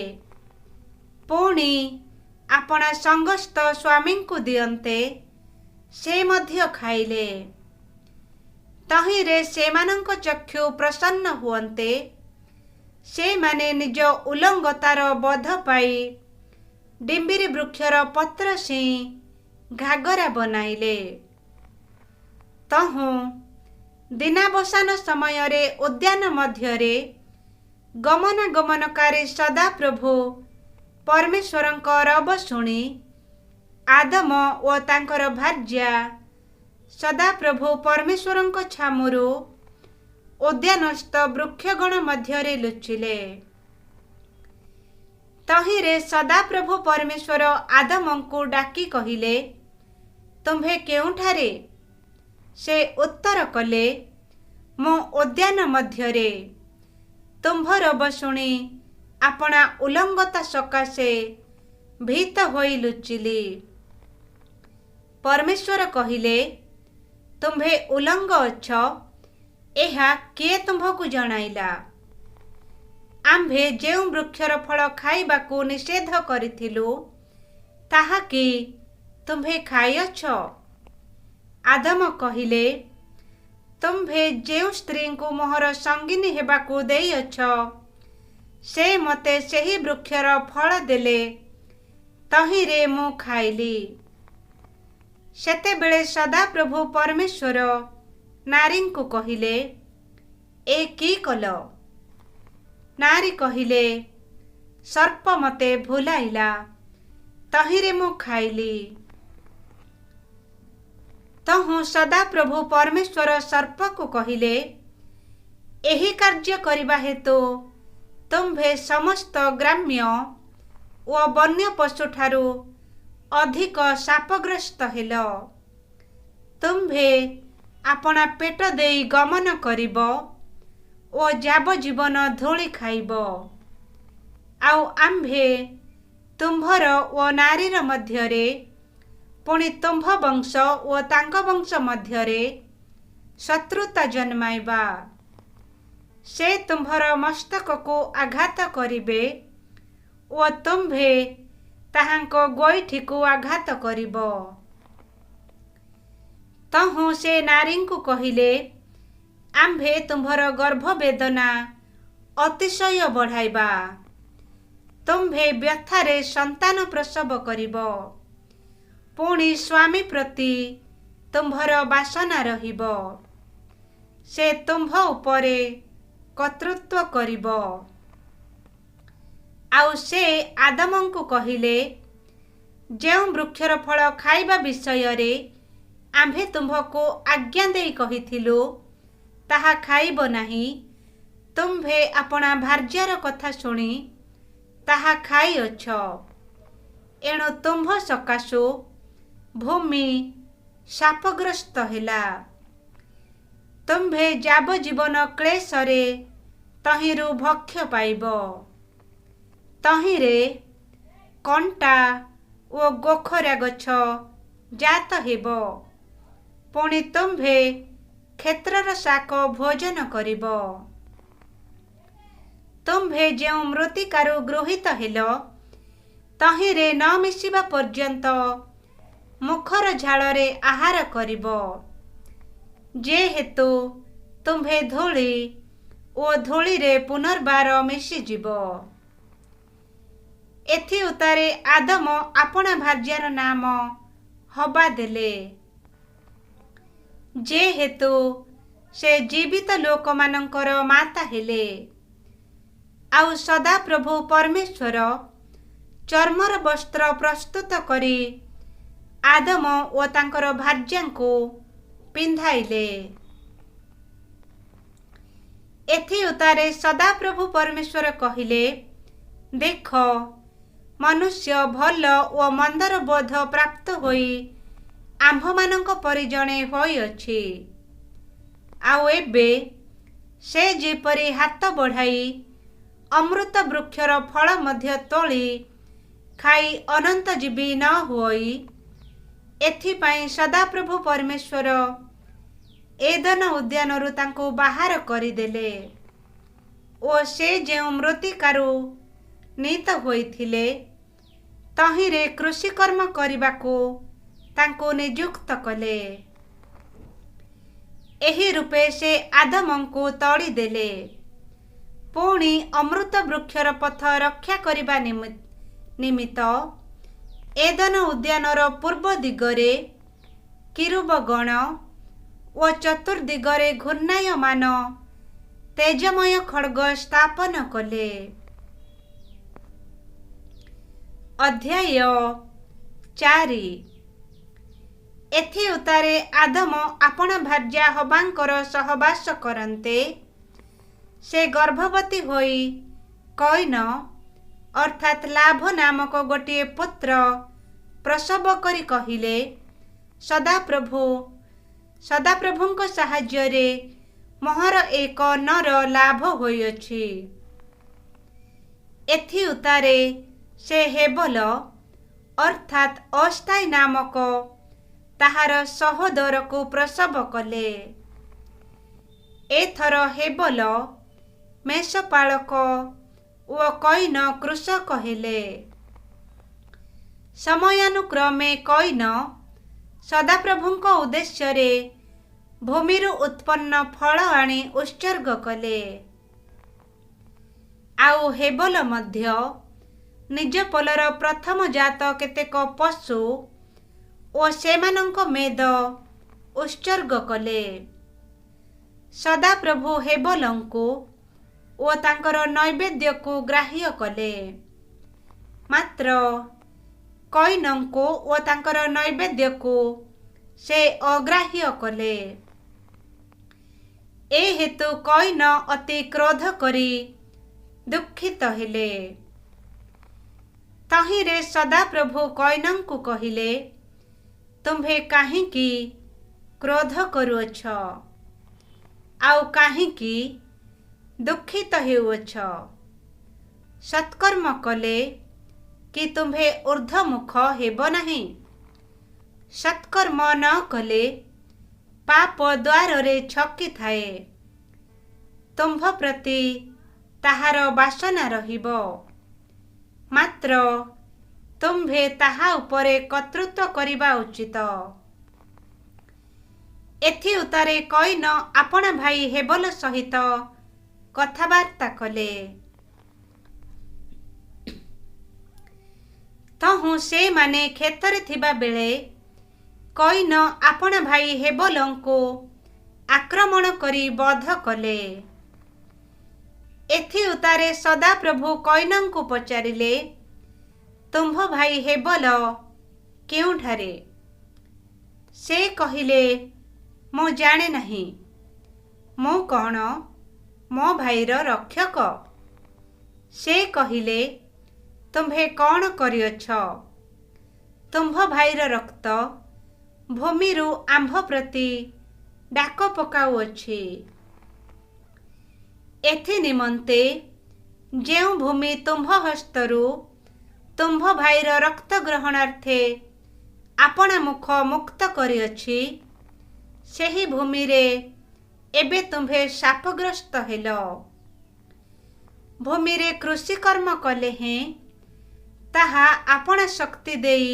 ପୁଣି ଆପଣା ସଙ୍ଗସ୍ଥ ସ୍ୱାମୀଙ୍କୁ ଦିଅନ୍ତେ ସେ ମଧ୍ୟ ଖାଇଲେ। ତହିଁରେ ସେମାନଙ୍କ ଚକ୍ଷୁ ପ୍ରସନ୍ନ ହୁଅନ୍ତେ ସେମାନେ ନିଜ ଉଲଙ୍ଗତାର ବଧ ପାଇ ଡିମ୍ବିରି ବୃକ୍ଷର ପତ୍ର ସିଇଁ ଘାଗରା ବନାଇଲେ। ତହୁଁ ଦିନାବସାନ ସମୟରେ ଉଦ୍ୟାନ ମଧ୍ୟରେ ଗମନାଗମନକାରୀ ସଦାପ୍ରଭୁ ପରମେଶ୍ୱରଙ୍କ ରବ ଶୁଣି ଆଦମ ଓ ତାଙ୍କର ଭାର୍ଯ୍ୟା ସଦାପ୍ରଭୁ ପରମେଶ୍ୱରଙ୍କ ଛାମୁରୁ ଉଦ୍ୟାନସ୍ଥ ବୃକ୍ଷଗଣ ମଧ୍ୟରେ ଲୁଚିଲେ। ତହିଁରେ ସଦାପ୍ରଭୁ ପରମେଶ୍ୱର ଆଦମଙ୍କୁ ଡାକି କହିଲେ, ତୁମ୍ଭେ କେଉଁଠାରେ? ସେ ଉତ୍ତର କଲେ, ମୁଁ ଉଦ୍ୟାନ ମଧ୍ୟରେ ତୁମ୍ଭ ରବ ଶୁଣି ଆପଣା ଉଲଙ୍ଗତା ସକାଶେ ଭୀତ ହୋଇ ଲୁଚିଲି। ପରମେଶ୍ୱର କହିଲେ, ତୁମ୍ଭେ ଉଲଙ୍ଗ ଅଛ, ଏହା କିଏ ତୁମ୍ଭକୁ ଜଣାଇଲା? ଆମ୍ଭେ ଯେଉଁ ବୃକ୍ଷର ଫଳ ଖାଇବାକୁ ନିଷେଧ କରିଥିଲୁ, ତାହା କି ତୁମ୍ଭେ ଖାଇଅଛ? ଆଦମ କହିଲେ, ତୁମ୍ଭେ ଯେଉଁ ସ୍ତ୍ରୀଙ୍କୁ ମୋହର ସଙ୍ଗିନୀ ହେବାକୁ ଦେଇଅଛ, ସେ ମୋତେ ସେହି ବୃକ୍ଷର ଫଳ ଦେଲେ, ତହିଁରେ ମୁଁ ଖାଇଲି। ସେତେବେଳେ ସଦାପ୍ରଭୁ ପରମେଶ୍ୱର ନାରୀଙ୍କୁ କହିଲେ, ଏ କି କଲ? ନାରୀ କହିଲେ, ସର୍ପ ମୋତେ ଭୁଲାଇଲା, ତହିଁରେ ମୁଁ ଖାଇଲି। ତହୁଁ ସଦାପ୍ରଭୁ ପରମେଶ୍ୱର ସର୍ପକୁ କହିଲେ, ଏହି କାର୍ଯ୍ୟ କରିବା ହେତୁ ତୁମ୍ଭେ ସମସ୍ତ ଗ୍ରାମ୍ୟ ଓ ବନ୍ୟ ପଶୁଠାରୁ ଅଧିକ ଶାପଗ୍ରସ୍ତ ହେଲ। ତୁମ୍ଭେ ଆପଣା ପେଟ ଦେଇ ଗମନ କରିବ ଓ ଯାବଜୀବନ ଧୂଳି ଖାଇବ। ଆଉ ଆମ୍ଭେ ତୁମ୍ଭର ଓ ନାରୀର ମଧ୍ୟରେ, ପୁଣି ତୁମ୍ଭ ବଂଶ ଓ ତାଙ୍କ ବଂଶ ମଧ୍ୟରେ ଶତ୍ରୁତା ଜନ୍ମାଇବା। ସେ ତୁମ୍ଭର ମସ୍ତକକୁ ଆଘାତ କରିବେ ଓ ତୁମ୍ଭେ ତାହାଙ୍କ ଗୋଇଠିକୁ ଆଘାତ କରିବ। ତହୁଁ ସେ ନାରୀଙ୍କୁ କହିଲେ, ଆମ୍ଭେ ତୁମ୍ଭର ଗର୍ଭବେଦନା ଅତିଶୟ ବଢ଼ାଇବା, ତୁମ୍ଭେ ବ୍ୟଥାରେ ସନ୍ତାନ ପ୍ରସବ କରିବ, ପୁଣି ସ୍ୱାମୀ ପ୍ରତି ତୁମ୍ଭର ବାସନା ରହିବ, ସେ ତୁମ୍ଭ ଉପରେ କର୍ତ୍ତୃତ୍ୱ କରିବ। ଆଉ ସେ ଆଦମଙ୍କୁ କହିଲେ, ଯେଉଁ ବୃକ୍ଷର ଫଳ ଖାଇବା ବିଷୟରେ ଆମ୍ଭେ ତୁମ୍ଭକୁ ଆଜ୍ଞା ଦେଇ କହିଥିଲୁ, ତାହା ଖାଇବ ନାହିଁ, ତୁମ୍ଭେ ଆପଣା ଭାର୍ଯ୍ୟାର କଥା ଶୁଣି ତାହା ଖାଇଅଛ, ଏଣୁ ତୁମ୍ଭ ସକାଶୁ ଭୂମି ଶାପଗ୍ରସ୍ତ ହେଲା। ତୁମ୍ଭେ ଯାବଜୀବନ କ୍ଳେଶରେ ତହିଁରୁ ଭକ୍ଷ୍ୟ ପାଇବ। ତହିଁରେ କଣ୍ଟା ଓ ଗୋଖରା ଗଛ ଜାତ ହେବ, ପୁଣି ତୁମ୍ଭେ କ୍ଷେତ୍ରର ଶାକ ଭୋଜନ କରିବ। ତୁମ୍ଭେ ଯେଉଁ ମୃତ୍ତିକାରୁ ଗୃହୀତ ହେଲ, ତହିଁରେ ନ ମିଶିବା ପର୍ଯ୍ୟନ୍ତ ମୁଖର ଝାଳରେ ଆହାର କରିବ, ଯେହେତୁ ତୁମ୍ଭେ ଧୂଳି ଓ ଧୂଳିରେ ପୁନର୍ବାର ମିଶିଯିବ। ଏଥିଉତ୍ତାରେ ଆଦମ ଆପଣା ଭାର୍ଯ୍ୟାର ନାମ ହବା ଦେଲେ, ଯେହେତୁ ସେ ଜୀବିତ ଲୋକମାନଙ୍କର ମାତା ହେଲେ। ଆଉ ସଦାପ୍ରଭୁ ପରମେଶ୍ୱର ଚର୍ମର ବସ୍ତ୍ର ପ୍ରସ୍ତୁତ କରି ଆଦମ ଓ ତାଙ୍କର ଭାର୍ଯ୍ୟାଙ୍କୁ ପିନ୍ଧାଇଲେ। ଏଥିଉତ୍ତାରେ ସଦାପ୍ରଭୁ ପରମେଶ୍ୱର କହିଲେ, ଦେଖ, ମନୁଷ୍ୟ ଭଲ ଓ ମନ୍ଦର ବୋଧ ପ୍ରାପ୍ତ ହୋଇ ଆମ୍ଭମାନଙ୍କ ପରି ଜଣେ ହୋଇଅଛି। ଆଉ ଏବେ ସେ ଯେପରି ହାତ ବଢ଼ାଇ ଅମୃତ ବୃକ୍ଷର ଫଳ ମଧ୍ୟ ତୋଳି ଖାଇ ଅନନ୍ତଜୀବୀ ନ ହୁଅଇ, ଏଥିପାଇଁ ସଦାପ୍ରଭୁ ପରମେଶ୍ୱର ଏଦନ ଉଦ୍ୟାନରୁ ତାଙ୍କୁ ବାହାର କରିଦେଲେ ଓ ସେ ଯେଉଁ ମୃତ୍ତିକାରୁ ନୀତ ହୋଇଥିଲେ, ତହିଁରେ କୃଷିକର୍ମ କରିବାକୁ ତାଙ୍କୁ ନିଯୁକ୍ତ କଲେ। ଏହି ରୂପେ ସେ ଆଦମଙ୍କୁ ତଡ଼ିଦେଲେ। ପୁଣି ଅମୃତ ବୃକ୍ଷର ପଥ ରକ୍ଷା କରିବା ନିମିତ୍ତ ଏଦନ ଉଦ୍ୟାନର ପୂର୍ବ ଦିଗରେ କିରୁବଗଣ ଓ ଚତୁର୍ଦିଗରେ ଘୂର୍ଣ୍ଣାୟମାନ ତେଜମୟ ଖଡ଼୍ଗ ସ୍ଥାପନ କଲେ। ଅଧ୍ୟାୟ 4। ଏଥିଉତ୍ତାରେ ଆଦମ ଆପଣା ଭାର୍ଯ୍ୟା ହବାଙ୍କର ସହବାସ କରନ୍ତେ, ସେ ଗର୍ଭବତୀ ହୋଇ କଇନ ଅର୍ଥାତ୍ ଲାଭ ନାମକ ଗୋଟିଏ ପୁତ୍ର ପ୍ରସବ କରି କହିଲେ, ସଦାପ୍ରଭୁଙ୍କ ସାହାଯ୍ୟରେ ମୋହର ଏକ ନର ଲାଭ ହୋଇଅଛି। ଏଥିଉତ୍ତାରେ ସେ ହେବଲ ଅର୍ଥାତ୍ ଅସ୍ଥାୟୀ ନାମକ ତାହାର ସହୋଦରକୁ ପ୍ରସବ କଲେ। ଏଥର ହେବଲ ମେଷପାଳକ ଓ କଇନ କୃଷକ ହେଲେ। ସମୟାନୁକ୍ରମେ କୟିନ ସଦାପ୍ରଭୁଙ୍କ ଉଦ୍ଦେଶ୍ୟରେ ଭୂମିରୁ ଉତ୍ପନ୍ନ ଫଳ ଆଣି ଉତ୍ସର୍ଗ କଲେ। ଆଉ ହେବଲ ମଧ୍ୟ ନିଜ ପଲର ପ୍ରଥମ ଜାତ କେତେକ ପଶୁ ଓ ସେମାନଙ୍କ ମେଦ ଉତ୍ସର୍ଗ କଲେ। ସଦାପ୍ରଭୁ ହେବଲଙ୍କୁ ଓ ତାଙ୍କର ନୈବେଦ୍ୟକୁ ଗ୍ରାହ୍ୟ କଲେ, ମାତ୍ର କୟିନଙ୍କୁ ଓ ତାଙ୍କର ନୈବେଦ୍ୟକୁ ସେ ଅଗ୍ରାହ୍ୟ କଲେ। ଏ ହେତୁ କୟିନ ଅତି କ୍ରୋଧ କରି ଦୁଃଖିତ ହେଲେ। ତହିଁରେ ସଦାପ୍ରଭୁ କୟିନଙ୍କୁ କହିଲେ, ତୁମ୍ଭେ କାହିଁକି କ୍ରୋଧ କରୁଅଛ? ଆଉ କାହିଁକି ଦୁଃଖିତ ହେଉଅଛ? ସତ୍କର୍ମ କଲେ କି ତୁମ୍ଭେ ଊର୍ଦ୍ଧ୍ୱମୁଖ ହେବ ନାହିଁ? ସତ୍କର୍ମ ନ କଲେ ପାପ ଦ୍ୱାରରେ ଛକି ଥାଏ, ତୁମ୍ଭ ପ୍ରତି ତାହାର ବାସନା ରହିବ, ମାତ୍ର ତୁମ୍ଭେ ତାହା ଉପରେ କର୍ତ୍ତୃତ୍ୱ କରିବା ଉଚିତ। ଏଥିଉତ୍ତାରେ କୟିନ ଆପଣା ଭାଇ ହେବଲ ସହିତ କଥାବାର୍ତ୍ତା କଲେ। ତହୁଁ ସେମାନେ କ୍ଷେତରେ ଥିବା ବେଳେ କୟିନ ଆପଣା ଭାଇ ହେବଲଙ୍କୁ ଆକ୍ରମଣ କରି ବଧ କଲେ। ଏଥିଉତ୍ତାରେ ସଦାପ୍ରଭୁ କୟିନଙ୍କୁ ପଚାରିଲେ, ତୁମ୍ଭ ଭାଇ ହେବଲ କେଉଁଠାରେ? ସେ କହିଲେ, ମୁଁ ଜାଣେ ନାହିଁ, ମୁଁ କ'ଣ ମୋ ଭାଇର ରକ୍ଷକ? ସେ କହିଲେ, ତୁମ୍ଭେ କ'ଣ କରିଅଛ? ତୁମ୍ଭ ଭାଇର ରକ୍ତ ଭୂମିରୁ ଆମ୍ଭ ପ୍ରତି ଡାକ ପକାଉଅଛି। ଏଥି ନିମନ୍ତେ ଯେଉଁ ଭୂମି ତୁମ୍ଭ ହସ୍ତରୁ ତୁମ୍ଭ ଭାଇର ରକ୍ତ ଗ୍ରହଣାର୍ଥେ ଆପଣା ମୁଖ ମୁକ୍ତ କରିଅଛି, ସେହି ଭୂମିରେ ଏବେ ତୁମ୍ଭେ ଶାପଗ୍ରସ୍ତ ହେଲ। ଭୂମିରେ କୃଷିକର୍ମ କଲେ ହେଁ ତାହା ଆପଣା ଶକ୍ତି ଦେଇ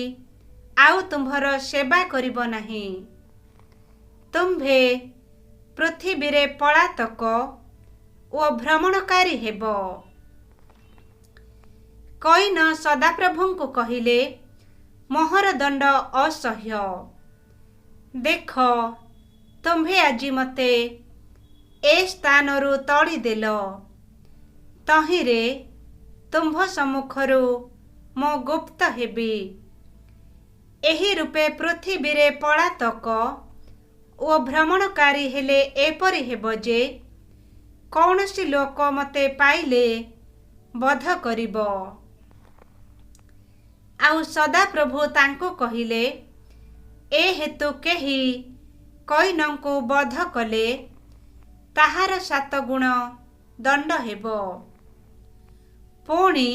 ଆଉ ତୁମ୍ଭର ସେବା କରିବ ନାହିଁ। ତୁମ୍ଭେ ପୃଥିବୀରେ ପଳାତକ ଓ ଭ୍ରମଣକାରୀ ହେବ। କୟିନ ସଦାପ୍ରଭୁଙ୍କୁ କହିଲେ, ମୋହର ଦଣ୍ଡ ଅସହ୍ୟ। ଦେଖ, ତୁମ୍ଭେ ଆଜି ମୋତେ ଏ ସ୍ଥାନରୁ ତଡ଼ିଦେଲ, ତହିଁରେ ତୁମ୍ଭ ସମ୍ମୁଖରୁ ମୁଁ ଗୁପ୍ତ ହେବି। ଏହି ରୂପେ ପୃଥିବୀରେ ପଳାତକ ଓ ଭ୍ରମଣକାରୀ ହେଲେ ଏପରି ହେବ ଯେ କୌଣସି ଲୋକ ମୋତେ ପାଇଲେ ବଧ କରିବ। ଆଉ ସଦାପ୍ରଭୁ ତାଙ୍କୁ କହିଲେ, ଏ ହେତୁ କେହି କୟିନଙ୍କୁ ବଧ କଲେ ତାହାର 7 ଗୁଣ ଦଣ୍ଡ ହେବ। ପୁଣି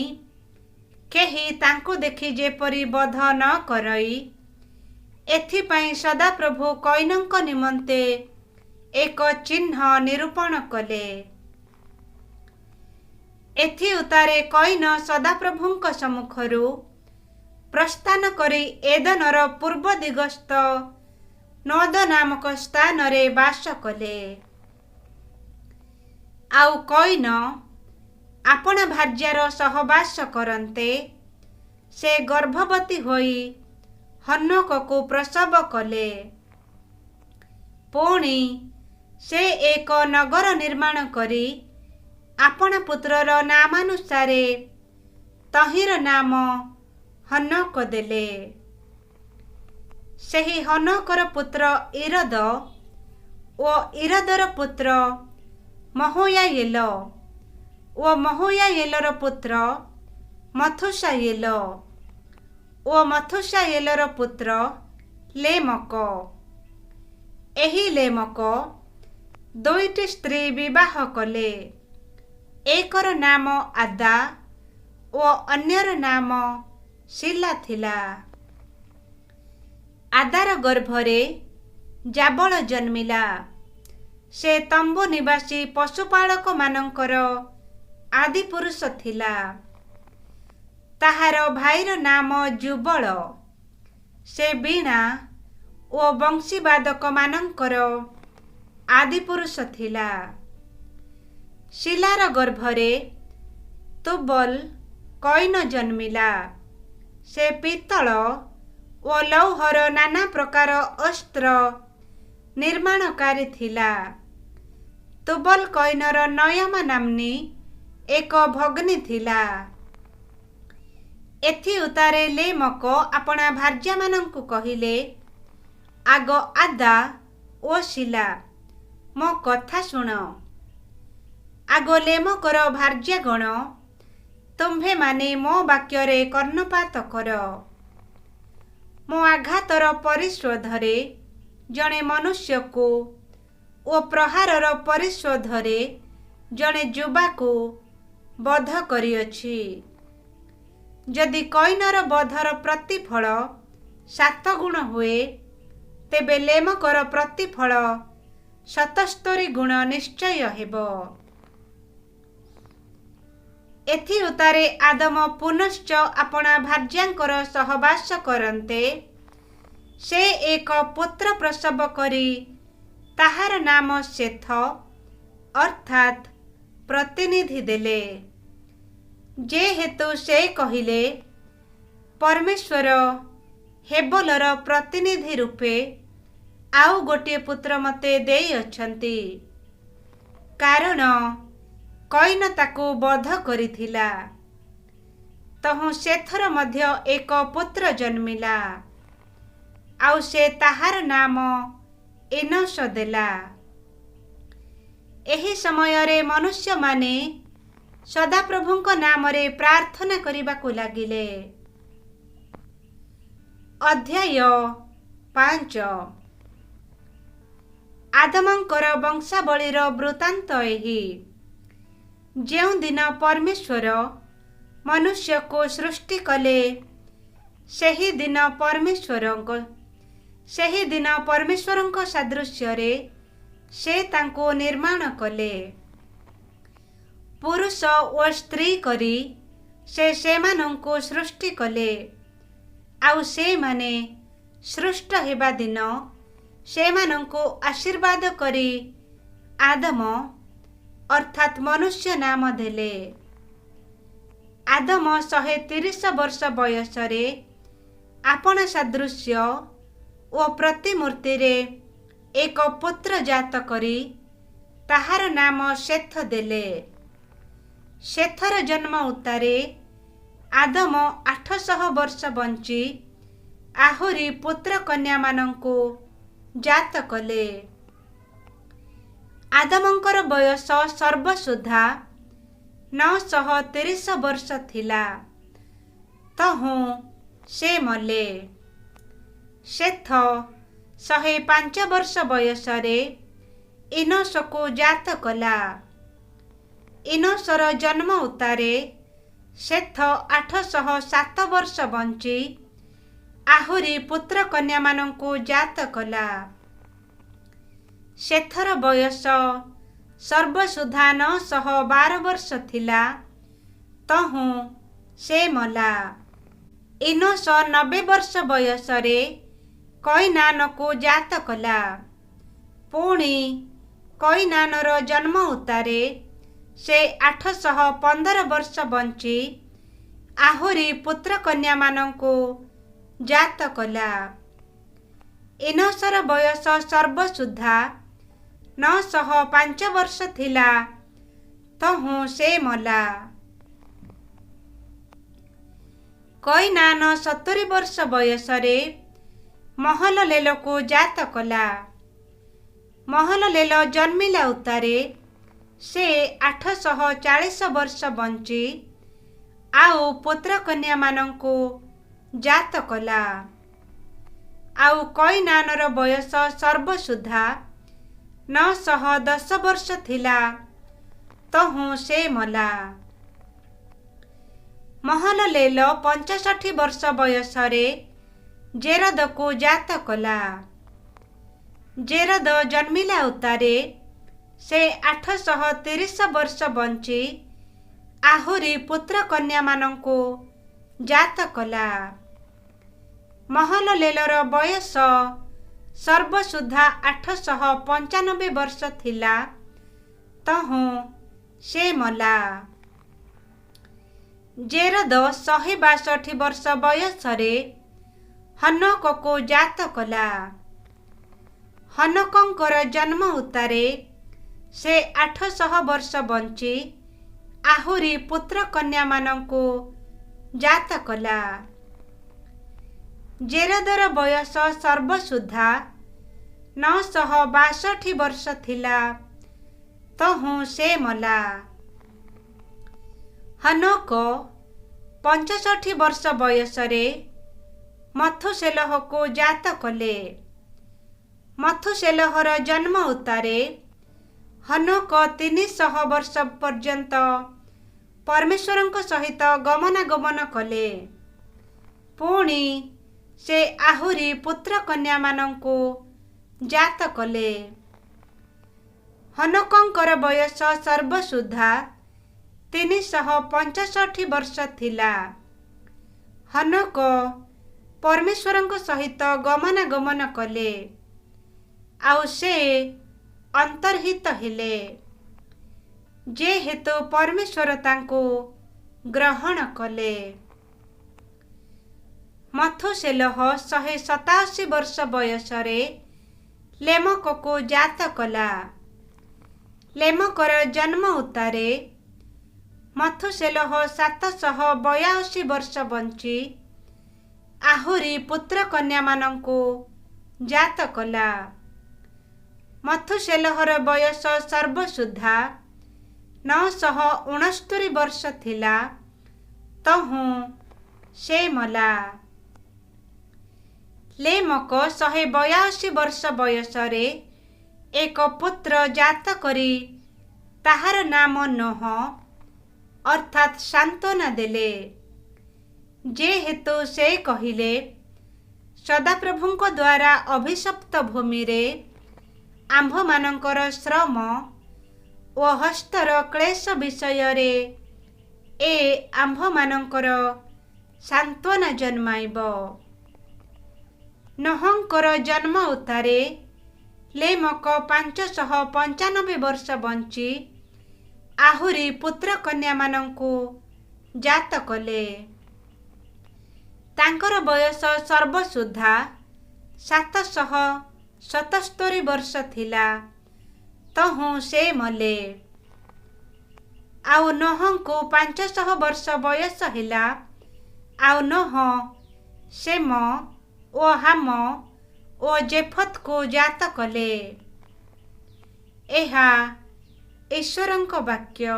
କେହି ତାଙ୍କୁ ଦେଖି ଯେପରି ବଧ ନ କରଇ, ଏଥିପାଇଁ ସଦାପ୍ରଭୁ କୟିନଙ୍କ ନିମନ୍ତେ ଏକ ଚିହ୍ନ ନିରୂପଣ କଲେ। ଏଥିଉତ୍ତାରେ କୟିନ ସଦାପ୍ରଭୁଙ୍କ ସମ୍ମୁଖରୁ ପ୍ରସ୍ଥାନ କରି ଏଦନର ପୂର୍ବ ଦିଗସ୍ଥ ନୋଦ ନାମକ ସ୍ଥାନରେ ବାସ କଲେ। ଆଉ କୟିନ ଆପଣା ଭାର୍ଯ୍ୟାର ସହବାସ କରନ୍ତେ ସେ ଗର୍ଭବତୀ ହୋଇ ହନୋକକୁ ପ୍ରସବ କଲେ। ପୁଣି ସେ ଏକ ନଗର ନିର୍ମାଣ କରି ଆପଣା ପୁତ୍ରର ନାମାନୁସାରେ ତହିଁର ନାମ ହନୋକ ଦେଲେ। ସେହି ହନୋକର ପୁତ୍ର ଇରଦ ଓ ଇରଦର ପୁତ୍ର ମହୂୟାଏଲ ଓ ମହୂୟାଏଲର ପୁତ୍ର ମଥୂଶାଏଲ ଓ ମଥୂଶାଏଲର ପୁତ୍ର ଲେମକ। ଏହି ଲେମକ 2 ସ୍ତ୍ରୀ ବିବାହ କଲେ। ଏକର ନାମ ଆଦା ଓ ଅନ୍ୟର ନାମ ଶିଲା ଥିଲା। ଆଦାର ଗର୍ଭରେ ଯାବଳ ଜନ୍ମିଲା। ସେ ତମ୍ବୁ ନିବାସୀ ପଶୁପାଳକମାନଙ୍କର ଆଦିପୁରୁଷ ଥିଲା। ତାହାର ଭାଇର ନାମ ଯୁବଳ। ସେ ବୀଣା ଓ ବଂଶୀବାଦକମାନଙ୍କର ଆଦିପୁରୁଷ ଥିଲା। ଶିଲାର ଗର୍ଭରେ ତୁବଲ୍ କଇନ ଜନ୍ମିଲା। ସେ ପିତ୍ତଳ ଓ ଲୌହର ନାନା ପ୍ରକାର ଅସ୍ତ୍ର ନିର୍ମାଣକାରୀ ଥିଲା। ତୁବଲ୍ କଇନର ନୟମା ନାମ୍ନୀ ଏକ ଭଗ୍ନୀ ଥିଲା। ଏଥିଉତ୍ତାରେ ଲେମକ ଆପଣା ଭାର୍ଯ୍ୟାମାନଙ୍କୁ କହିଲେ, ଆଗୋ ଆଦା ଓ ଶିଲା, ମୋ କଥା ଶୁଣ। ଆଗୋ ଲେମକର ଭାର୍ଯ୍ୟାଗଣ, ତୁମ୍ଭେମାନେ ମୋ ବାକ୍ୟରେ କର୍ଣ୍ଣପାତ କର। ମୋ ଆଘାତର ପରିଶୋଧରେ ଜଣେ ମନୁଷ୍ୟକୁ ଓ ପ୍ରହାରର ପରିଶୋଧରେ ଜଣେ ଯୁବାକୁ ବଧ କରିଅଛି। ଯଦି କଇନର ବଧର ପ୍ରତିଫଳ 7 ଗୁଣ ହୁଏ, ତେବେ ଲେମକର ପ୍ରତିଫଳ 77 ଗୁଣ ନିଶ୍ଚୟ ହେବ। ଏଥିଉତ୍ତାରେ ଆଦମ ପୁନଶ୍ଚ ଆପଣା ଭାର୍ଯ୍ୟାଙ୍କର ସହବାସ କରନ୍ତେ, ସେ ଏକ ପୁତ୍ର ପ୍ରସବ କରି ତାହାର ନାମ ଶେଥ, ଅର୍ଥାତ୍ ପ୍ରତିନିଧି ଦେଲେ। ଯେହେତୁ ସେ କହିଲେ, ପରମେଶ୍ୱର ହେବଲର ପ୍ରତିନିଧି ରୂପେ ଆଉ ଗୋଟିଏ ପୁତ୍ର ମୋତେ ଦେଇଅଛନ୍ତି, କାରଣ କଇନ ତାକୁ ବଧ କରିଥିଲା। ତହୁଁ ସେଥର ମଧ୍ୟ ଏକ ପୁତ୍ର ଜନ୍ମିଲା, ଆଉ ସେ ତାହାର ନାମ ଏନୋଷ ଦେଲା। ଏହି ସମୟରେ ମନୁଷ୍ୟମାନେ ସଦାପ୍ରଭୁଙ୍କ ନାମରେ ପ୍ରାର୍ଥନା କରିବାକୁ ଲାଗିଲେ। ଅଧ୍ୟାୟ 5। ଆଦମଙ୍କର ବଂଶାବଳୀର ବୃତ୍ତାନ୍ତ ଏହି। ଯେଉଁଦିନ ପରମେଶ୍ୱର ମନୁଷ୍ୟକୁ ସୃଷ୍ଟି କଲେ, ସେହିଦିନ ପରମେଶ୍ୱରଙ୍କ ସାଦୃଶ୍ୟରେ ସେ ତାଙ୍କୁ ନିର୍ମାଣ କଲେ। ପୁରୁଷ ଓ ସ୍ତ୍ରୀ କରି ସେ ସେମାନଙ୍କୁ ସୃଷ୍ଟି କଲେ। ଆଉ ସେମାନେ ସୃଷ୍ଟ ହେବା ଦିନ ସେମାନଙ୍କୁ ଆଶୀର୍ବାଦ କରି ଆଦମ, ଅର୍ଥାତ୍ ମନୁଷ୍ୟ ନାମ ଦେଲେ। ଆଦମ 130 ବର୍ଷ ବୟସରେ ଆପଣା ସାଦୃଶ୍ୟ ଓ ପ୍ରତିମୂର୍ତ୍ତିରେ ଏକ ପୁତ୍ର ଜାତ କରି ତାହାର ନାମ ଶେଥ ଦେଲେ। ଶେଥର ଜନ୍ମ ଉତ୍ତାରେ ଆଦମ 800 ବର୍ଷ ବଞ୍ଚି ଆହୁରି ପୁତ୍ର କନ୍ୟାମାନଙ୍କୁ ଜାତ କଲେ। ଆଦମଙ୍କର ବୟସ ସର୍ବସୁଦ୍ଧା 930 ବର୍ଷ ଥିଲା, ତହୁଁ ସେ ମଲେ। ଶେଥ 105 ବର୍ଷ ବୟସରେ ଇନୋଷକୁ ଜାତ କଲା। ଇନୋଷର ଜନ୍ମ ଉତ୍ତାରେ ଶେଥ 807 ବର୍ଷ ବଞ୍ଚି ଆହୁରି ପୁତ୍ର କନ୍ୟାମାନଙ୍କୁ ଜାତ କଲା। ଶେଥର ବୟସ ସର୍ବସୁଦ୍ଧା 912 ବର୍ଷ ଥିଲା, ତହୁଁ ସେ ମଲା। ଇନୋଷ 90 ବର୍ଷ ବୟସରେ କଇନାନକୁ ଜାତ କଲା। ପୁଣି କଇନାନର ଜନ୍ମ ଉତ୍ତାରେ ସେ 815 ବର୍ଷ ବଞ୍ଚି ଆହୁରି ପୁତ୍ର କନ୍ୟାମାନଙ୍କୁ ଜାତ କଲା। ଇନୋଷର ବୟସ ସର୍ବସୁଦ୍ଧା 905 ବର୍ଷ ଥିଲା, ତହୁଁ ସେ ମଲା। କଇନାନ 70 ବର୍ଷ ବୟସରେ ମହଲଲେଲକୁ ଜାତ କଲା। ମହଲଲେଲ ଜନ୍ମିଲା ଉତ୍ତାରେ ସେ 840 ବର୍ଷ ବଞ୍ଚି ଆଉ ପୁତ୍ର କନ୍ୟାମାନଙ୍କୁ ଜାତ କଲା। ଆଉ କଇନାନର ବୟସ ସର୍ବସୁଦ୍ଧା 910 ବର୍ଷ ଥିଲା, ତହୁଁ ସେ ମଲା। ମହଲଲେଲ 65 ବର୍ଷ ବୟସରେ ଜେରଦକୁ ଜାତ କଲା। ଜେରଦ ଜନ୍ମିଲା ଉତ୍ତାରେ ସେ 830 ବର୍ଷ ବଞ୍ଚି ଆହୁରି ପୁତ୍ର କନ୍ୟାମାନଙ୍କୁ ଜାତ କଲା। ମହଲଲେଲର ବୟସ ସର୍ବସୁଦ୍ଧା 895 ବର୍ଷ ଥିଲା, ତହୁଁ ସେ ମଲା। ଜେରଦ 162 ବର୍ଷ ବୟସରେ ହନୋକକୁ ଜାତ କଲା। ହନୋକଙ୍କର ଜନ୍ମ ଉତ୍ତାରେ ସେ 800 ବର୍ଷ ବଞ୍ଚି ଆହୁରି ପୁତ୍ରକନ୍ୟାମାନଙ୍କୁ ଜାତ କଲା। ଜେରଦର ବୟସ ସର୍ବସୁଦ୍ଧା 962 ବର୍ଷ ଥିଲା, ତହୁଁ ସେ ମଲା। ହନୋକ 65 ବର୍ଷ ବୟସରେ ମଥୁସେଲହକୁ ଜାତ କଲେ। ମଥୁସେଲହର ଜନ୍ମ ଉତ୍ତାରେ ହନୋକ 300 ବର୍ଷ ପର୍ଯ୍ୟନ୍ତ ପରମେଶ୍ୱରଙ୍କ ସହିତ ଗମନାଗମନ କଲେ। ପୁଣି ସେ ଆହୁରି ପୁତ୍ରକନ୍ୟାମାନଙ୍କୁ ଜାତ କଲେ। ହନୋକଙ୍କର ବୟସ ସର୍ବସୁଦ୍ଧା 365 ବର୍ଷ ଥିଲା। ହନୋକ ପରମେଶ୍ୱରଙ୍କ ସହିତ ଗମନାଗମନ କଲେ, ଆଉ ସେ ଅନ୍ତର୍ହିତ ହେଲେ, ଯେହେତୁ ପରମେଶ୍ୱର ତାଙ୍କୁ ଗ୍ରହଣ କଲେ। ମଥୁସେଲହ 187 ବର୍ଷ ବୟସରେ ଲେମକକୁ ଜାତ କଲା। ଲେମକର ଜନ୍ମ ଉତ୍ତାରେ ମଥୁସେଲହ 782 ବର୍ଷ ବଞ୍ଚି ଆହୁରି ପୁତ୍ରକନ୍ୟାମାନଙ୍କୁ ଜାତ କଲା। ମଥୁସେଲହର ବୟସ ସର୍ବସୁଦ୍ଧା 969 ବର୍ଷ ଥିଲା, ତହୁଁ ସେ ମଲା। ଲେମକ 182 ବର୍ଷ ବୟସରେ ଏକ ପୁତ୍ର ଜାତ କରି ତାହାର ନାମ ନୋହ ଅର୍ଥାତ୍ ସାନ୍ତ୍ୱନା ଦେଲେ, ଯେହେତୁ ସେ କହିଲେ, ସଦାପ୍ରଭୁଙ୍କ ଦ୍ୱାରା ଅଭିଶପ୍ତ ଭୂମିରେ ଆମ୍ଭମାନଙ୍କର ଶ୍ରମ ଓ ହସ୍ତର କ୍ଳେଶ ବିଷୟରେ ଏ ଆମ୍ଭମାନଙ୍କର ସାନ୍ତ୍ୱନା ଜନ୍ମାଇବ। ନୋହଙ୍କର ଜନ୍ମ ଉତ୍ତାରେ ଲେମକ 595 ବର୍ଷ ବଞ୍ଚି ଆହୁରି ପୁତ୍ରକନ୍ୟାମାନଙ୍କୁ ଜାତ କଲେ। ତାଙ୍କର ବୟସ ସର୍ବସୁଦ୍ଧା 777 ବର୍ଷ ଥିଲା, ତହୁଁ ସେ ମଲେ। ଆଉ ନୋହଙ୍କୁ 500 ବର୍ଷ ବୟସ ହେଲା, ଆଉ ନୋହ ସେମ ଓ ହାମ ଓ ଜେଫତକୁ ଜାତ କଲେ। ଏହା ଈଶ୍ୱରଙ୍କ ବାକ୍ୟ।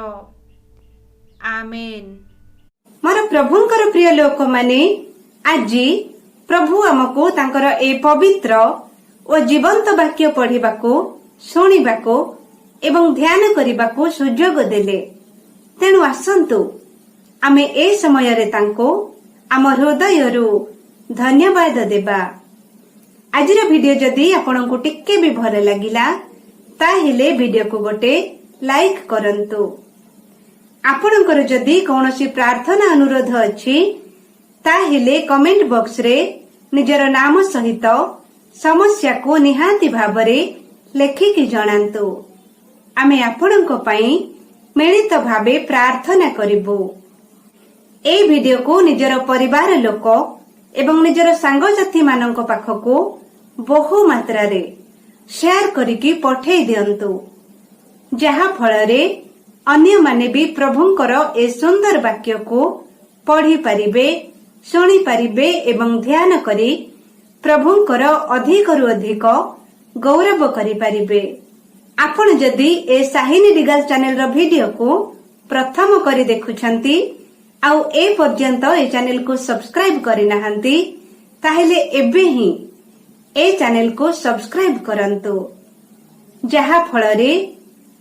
ଆମେନ୍। ମୋର ପ୍ରଭୁଙ୍କର ପ୍ରିୟ ଲୋକମାନେ, ଆଜି ପ୍ରଭୁ ଆମକୁ ତାଙ୍କର ଏ ପବିତ୍ର ଓ ଜୀବନ୍ତ ବାକ୍ୟ ପଢିବାକୁ, ଶୁଣିବାକୁ ଏବଂ ଧ୍ୟାନ କରିବାକୁ ସୁଯୋଗ ଦେଲେ। ତେଣୁ ଆସନ୍ତୁ ଆମେ ଏ ସମୟରେ ତାଙ୍କୁ ଆମ ହୃଦୟରୁ ଧନ୍ୟବାଦ ଦେବା। ଆଜିର ଭିଡିଓ ଯଦି ଆପଣଙ୍କୁ ଟିକେ ବି ଭଲ ଲାଗିଲା, ତାହେଲେ ଭିଡିଓକୁ ଗୋଟେ ଲାଇକ୍ କରନ୍ତୁ। ଆପଣଙ୍କର ଯଦି କୌଣସି ପ୍ରାର୍ଥନା ଅନୁରୋଧ ଅଛି, ତାହେଲେ କମେଣ୍ଟ ବକ୍ସରେ ନିଜର ନାମ ସହିତ ସମସ୍ୟାକୁ ନିହାତି ଭାବରେ ଲେଖିକି ଜଣାନ୍ତୁ। ଆମେ ଆପଣଙ୍କ ପାଇଁ ମିଳିତ ଭାବେ ପ୍ରାର୍ଥନା କରିବୁ। ଏହି ଭିଡିଓକୁ ନିଜର ପରିବାର ଲୋକ ଏବଂ ନିଜର ସାଙ୍ଗସାଥୀମାନଙ୍କ ପାଖକୁ ବହୁ ମାତ୍ରାରେ ସେୟାର କରିକି ପଠେଇ ଦିଅନ୍ତୁ, ଯାହା ଫଳରେ ଅନ୍ୟମାନେ ବି ପ୍ରଭୁଙ୍କର ଏ ସୁନ୍ଦର ବାକ୍ୟକୁ ପଢିପାରିବେ, ଶୁଣିପାରିବେ ଏବଂ ଧ୍ୟାନ କରି ପ୍ରଭୁଙ୍କର ଅଧିକରୁ ଅଧିକ ଗୌରବ କରିପାରିବେ। ଆପଣ ଯଦି ଏ ସାହିନୀ ଡିଗାଲ ଚ୍ୟାନେଲର ଭିଡିଓକୁ ପ୍ରଥମ କରି ଦେଖୁଛନ୍ତି ଆଉ ଏ ପର୍ଯ୍ୟନ୍ତ ଏ ଚ୍ୟାନେଲକୁ ସବସ୍କ୍ରାଇବ କରିନାହାନ୍ତି, ତାହେଲେ ଏବେ ହିଁ ଏ ଚ୍ୟାନେଲକୁ ସବସ୍କ୍ରାଇବ କରନ୍ତୁ, ଯାହା ଫଳରେ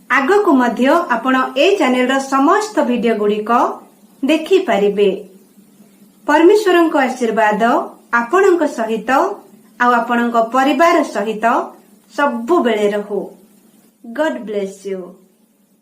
ଆଗକୁ ମଧ୍ୟ ଆପଣ ଏ ଚ୍ୟାନେଲର ସମସ୍ତ ଭିଡିଓ ଗୁଡ଼ିକ ଦେଖିପାରିବେ। ପରମେଶ୍ୱରଙ୍କ ଆଶୀର୍ବାଦ ଆପଣଙ୍କ ସହିତ ଆଉ ଆପଣଙ୍କ ପରିବାର ସହିତ ସବୁବେଳେ ରହୁ। God bless you.